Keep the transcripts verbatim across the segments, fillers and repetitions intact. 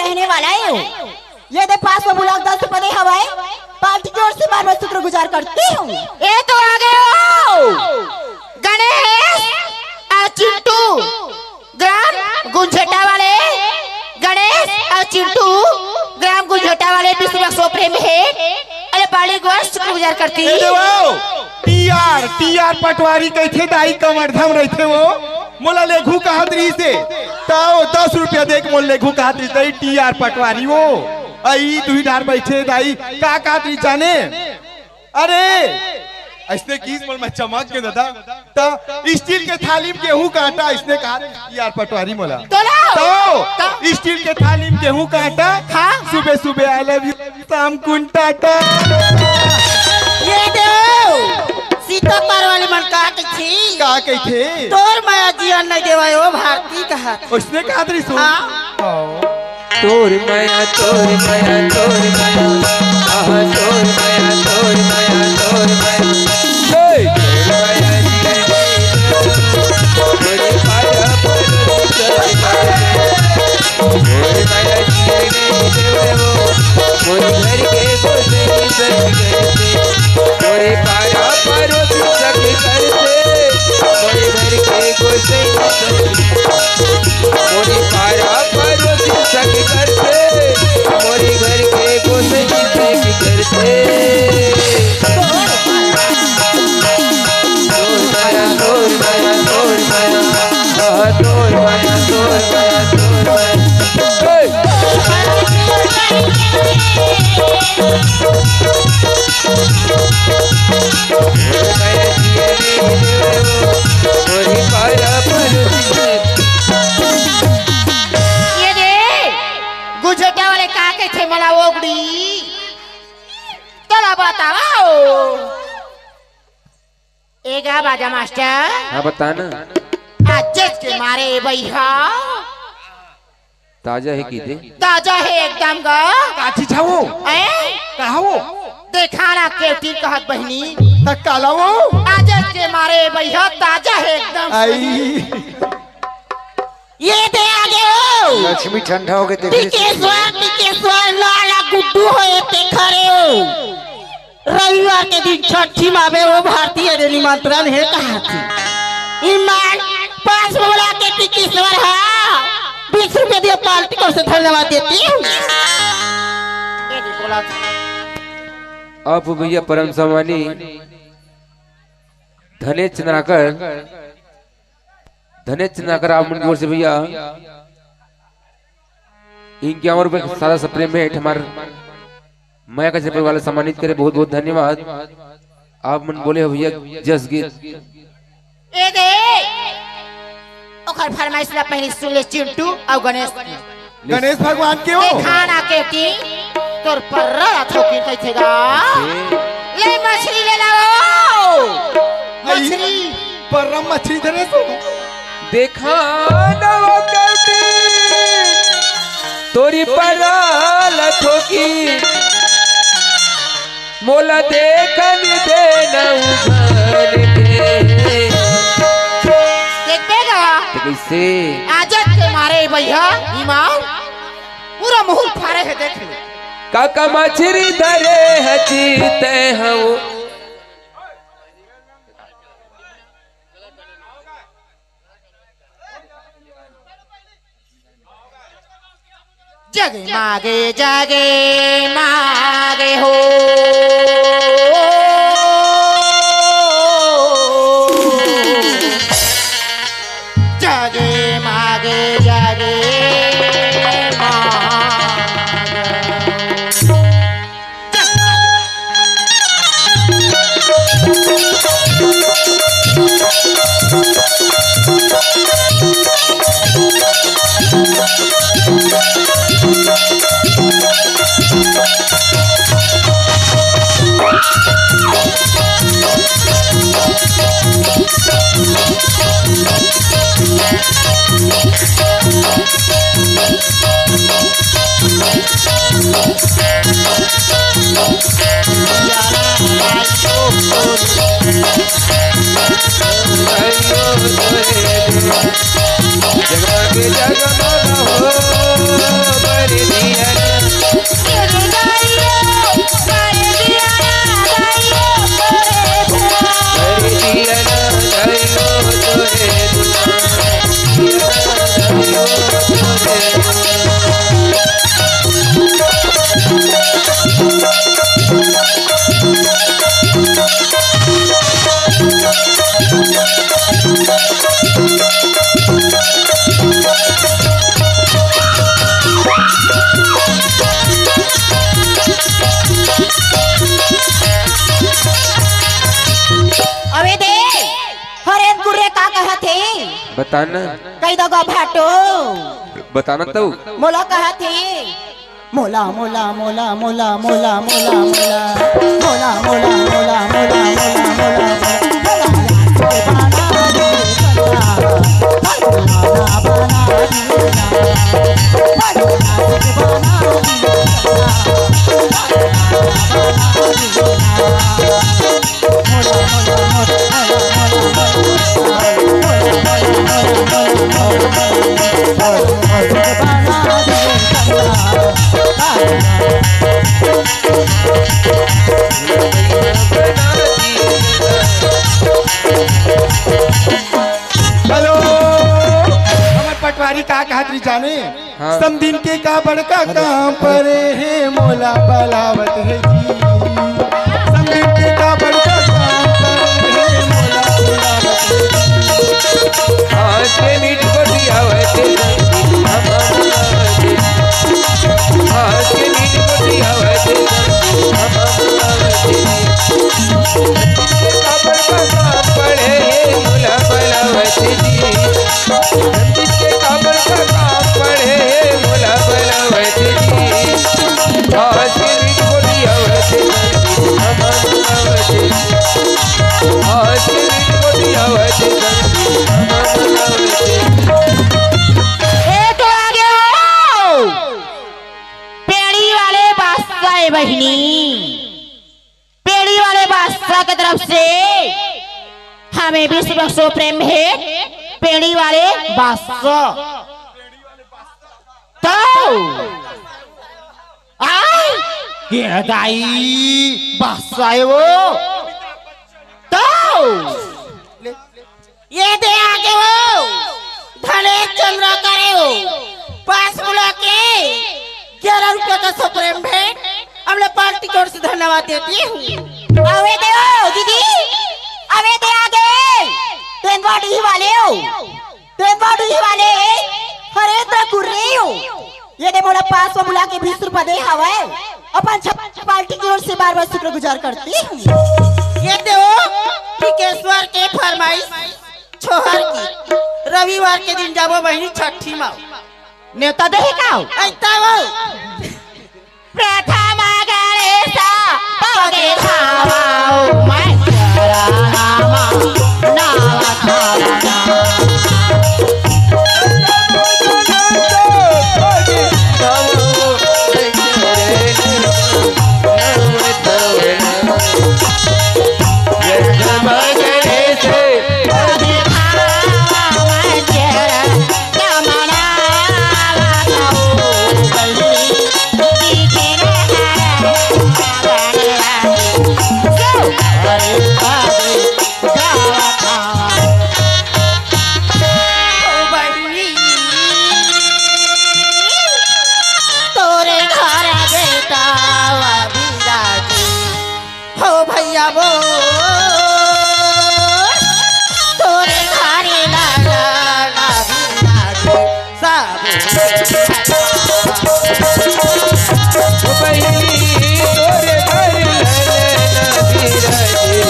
रहने वाला है। ये दे पाँच सौ बुला के दस रुपए दे हवाए, पार्टी की ओर से बार बार शुक्रगुजार करती हूँ। ए तो आ गए हो गणेश और चिंटू, ग्राम गुंझेटा वाले। गणेश और चिंटू, ग्राम गुंझेटा वाले, बीस रुपया सौ प्रेम है। अरे बाली गोर शुक्रगुजार करती। ए देवो, टीआर, टीआर पटवारी कहिथे दाई, कमरधम रहिथे वो। मोला लेघू कहत रहिसे, ताओ दस रुपया देख मोला लेघू कहत रहिसे दाई, टीआर पटवारी वो। अई तुही डार बैठे दाई, का कहत रहिस जाने? अरे, अइसने किहिस मोला, मैं चमक के दादा। त स्टील के थाली में गेहूं काटा, अइसने कहा यार पटवारी मोला। तोला। तो त स्टील के थाली में गेहूं काटा। हाँ। सुबह सुबह आई लव यू शाम कुन टाटा। ये देव, सीता पार वाली मन का कहिथे? का कहिथे? तोर मया जियन नहीं देवाय ओ भारती कहा। अइसने कहत रहिस। हाँ। तोर मया, तोर मया, तोर मया, आहा, तोर मया, तोर मया, तोर मया, हे! तोर मया जियन नहीं देवाय ओ, मोरी पारा परोसी सखी करथे। मोर मया जियन नहीं देवाय ओ, मोर घर के गोसई सखी करथे। मोरे पारा परोसी सखी करथे, मोरे घर के गोसई सखी। मोरे पारा परोसी सखी करथे, मोरे घर के गोसई सखी करथे। तोर मया, तोर मया, तोर मया, आहा, तोर मया, तोर मया, तोर मया। हे! ये दे, गुंझेटा वाले का कहिथे मला ओगड़ी? तोला बतावा ओ। ए गा बाजा मास्टर। हाँ, बता ना। आज जज के मारे भैया। ताजा हे कहिथे? ताजा हे एकदम गा। का चीज हे वो? हैं? का हे वो? देखा ना केवटी कहत बहिनी। त काला वो? आज जज के मारे भैया ताजा हे एकदम। आई। ये दे आगे हो। लक्ष्मी ठंडा होके देख रही थी। टिकेश्वर, टिकेश्वर, लाला गुड्डू होए ते खड़े हो। रविवार के दिन छठी मावे वो भारतीय रे निमंत्रण हे कहा थी। ईमान पाँच बोला के टिकेश्वर हा। बीस रुपए दिए पार्टी को से धन्यवाद देती हूँ। ये भी बोला था। आप भैया परम सम्मानी धनेश चंद्राकर, धनेश चंद्राकर आप मन की ओर से भैया इक्यावन रुपए का सादा सा प्रेम भेंट हमार मया कश्यप वाला सम्मानित करे, बहुत बहुत धन्यवाद। आप मन बोले हो भैया जस गीत। ए दे, ओकर फरमाइश ला पहले सुन ले चिंटू और गणेश। गणेश भगवान के हो। देखा ना केवटी, तोर पर्रा ला थोकिन कहिथे गा। ले मछली ले लाओ। आई, मछली। पर्रा मछली धरे सो। देखा ना वो केवटी, तोरी पर्रा ला थोकिन। मोला देखन दे ना उघार के। देख बेगा। तो कैसे? आजत के मारे भैया, ईमान पूरा मुहुर फारे हे, देख ले। काका मछरी धरे हची तै हऊ। जगे मागे जगे मागे हो। जगे मागे जगे मागे। अबे दे, हरेन कुर्रे का कहत हे? बता ना। कई दगा भाटो। बता ना तो। मोला कहत हे। मोला, मोला, मोला। हेलो, हमर पटवारी का कहत रही जाने? हाँ। समधिन के का बड़का काम परे हे, मोला बलावत हे जी। समधिन के का बड़का काम परे हे, मोला बलावत हे जी। हाथ के मीठ गोठियावत हे, हाथ के मीठ गोठियावत हे, का बड़का काम परे हे, मोला बलावत हे जी। जगदीश के काबर का काम पड़े हे, मोला बलावत जी। आज के बीच बोली आवत जी, हम बलावत जी। आज के बीच बोली आवत जी, हम बलावत जी। ए तो आगे हो, पेड़ी वाले बादशाह बहिनी। पेड़ी वाले बादशाह के तरफ से हमें बीस रुपया सौ प्रेम भेंट। पेड़ी वाले बादशाह तो आय, ये दाई बादशाह है वो तो। ये दे आगे वो धनेश चंद्रा करे हो, पास बुला के ग्यारह रुपया का सौ प्रेम भेंट, हमने पार्टी की ओर से धन्यवाद देती हूँ। अबे दे ओ दीदी, अबे दे आगे, तेंदुआ डीह वाले हो, तेंदुआ डीह वाले, हरेंद्र कुर्री हो। ये दे मोला पास बुला के बीस रुपया दे हवय। अपन छप-, पार्टी की ओर से बार बार शुक्रगुजार करती हूँ। ये दे ओ टिकेश्वर के फरमाइश छोहर की, रविवार के दिन जाबो बहिनी छठी माँ। नेवता देहे का? ऐता वो। प्रथम गणेश पगे धावा ओ मैं चरणामा नावा धावा। तोरे घर बेटा बिराजी हो भैया वो, तोरे घरे लाला लागी लागी सब। ओ बहिनी, तोरे घरे लाला लागी लागी,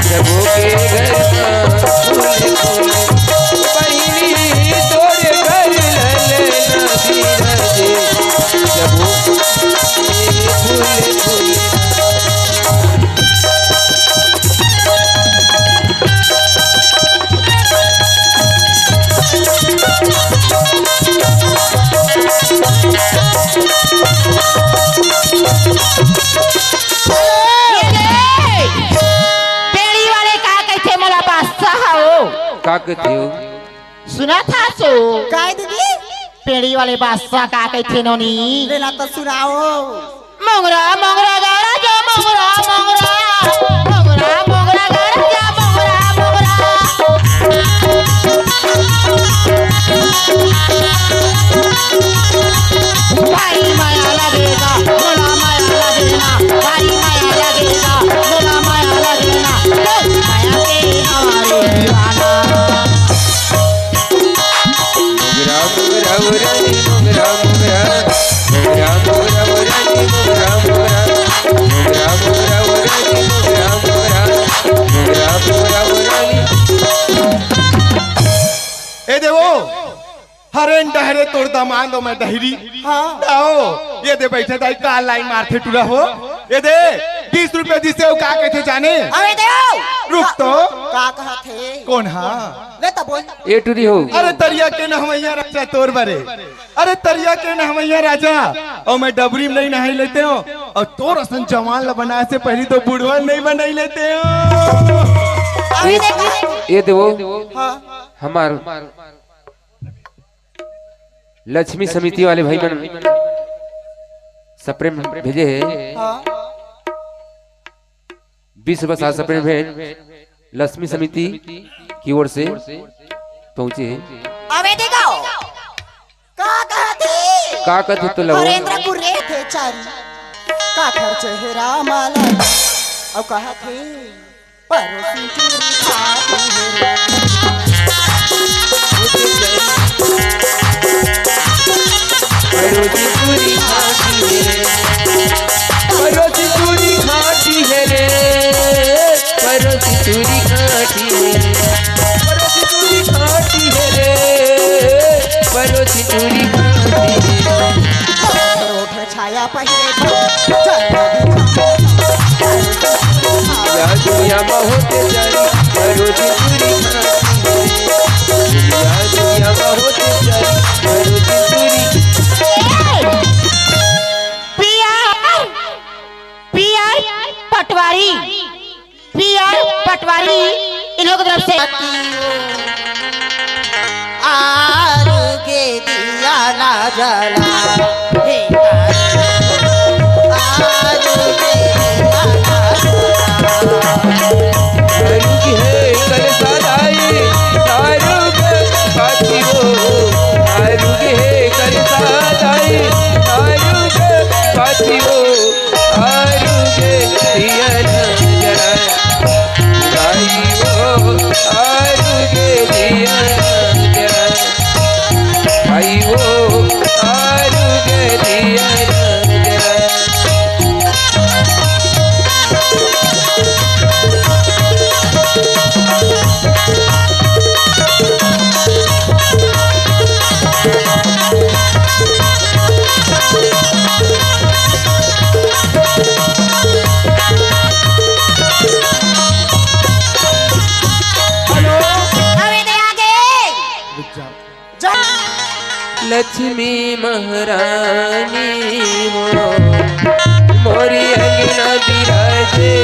सबो के घर मा फूल फूल। ओ बहिनी, तोरे घरे लाला लागी लागी, सबो के फूल फूल। ये ले! पेड़ी वाले का कहिथे मोला बादशाह हो? का कहिथे हो? सुनत हस ओ? काय दीदी? पेड़ी वाले बादशाह का कहिथे नोनी? लेला तो सुनाओ। मोंगरा, मोंगरा, गाड़ा जा, मोंगरा, मोंगरा। मोंगरा, मोंगरा, गाड़ा जा, मोंगरा, मोंगरा। भारी माया लगेगा, मोला माया लगेगा, भारी माया लगेगा, मोला माया लगेगा। तो माया के हमारे दीवाना। ए दे वो, हरेन डहरे तोर दमांद ओ मैं डहरी। हाँ। आओ, ये दे बैठे दाई, का लाइन मारथे टूरा हो। ये दे, बीस रुपया दिसे हो, का कहथे जाने? अबे दे। रुक तो। का कहथे? कौन हा? ले तो बोल। ए टूरी हो। अरे तरिया के नहवैया राजा तोर बरे। अरे तरिया के नहवैया राजा, और मैं डबरी में नहीं नहाई लेते हो, और तोर असन जवान ला बनाए से पहली तो बुढ़वा नहीं बनाई लेते हो। अबे ए, दे। ए देवो, हाँ। हमार लक्ष्मी समिति वाले भाई मन सप्रेम भेजे हे। हाँ। बीस रुपया सात सप्रेम भेज लक्ष्मी समिति की ओर से पहुंचे हे। अबे देखो, का कहत हे? का कहत हे तो लगो? हरेंद्र कुरे थे चारी, काठर चेहरा माला, अउ कहत हे, परोसी चूरी खाती है रे। परोसी चूरी खाती है रे। परोसी चूरी खाती है रे। परोसी चूरी खाती है रे। परोसी चूरी खाती है रे। परोसी चूरी खाती है रे। परोठे छाया पहिरे तो या दुनिया में होते जारी, परोसी चूरी खाती है। या दुनिया में होते जारी, परोसी चूरी। PR, PR Patwari, PR Patwari, in लोगों की तरफ से। आरु के दिया ना जला, हे आरु, आरु के दिया ना जला। आरु की है कल सदाई, आरु के पाती हो, आरु की है कल सदाई, आरु के पाती हो। आरु के दिया ना जला, भाई वो आरु के दिया ना जला, भाई वो आरु के दिया ना जला। हेलो। अबे दे आगे। रुक जा। जा। लक्ष्मी महारानी हो, मोरी अंगना बिराजे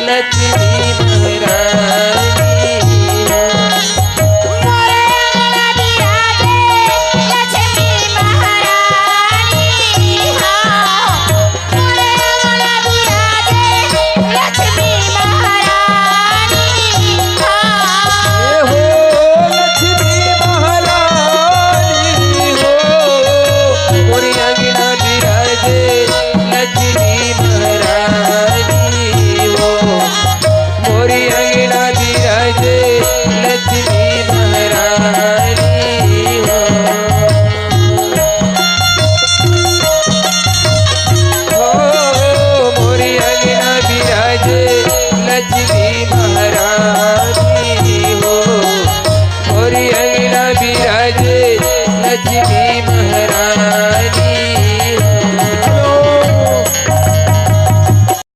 लक्ष्मी महारानी।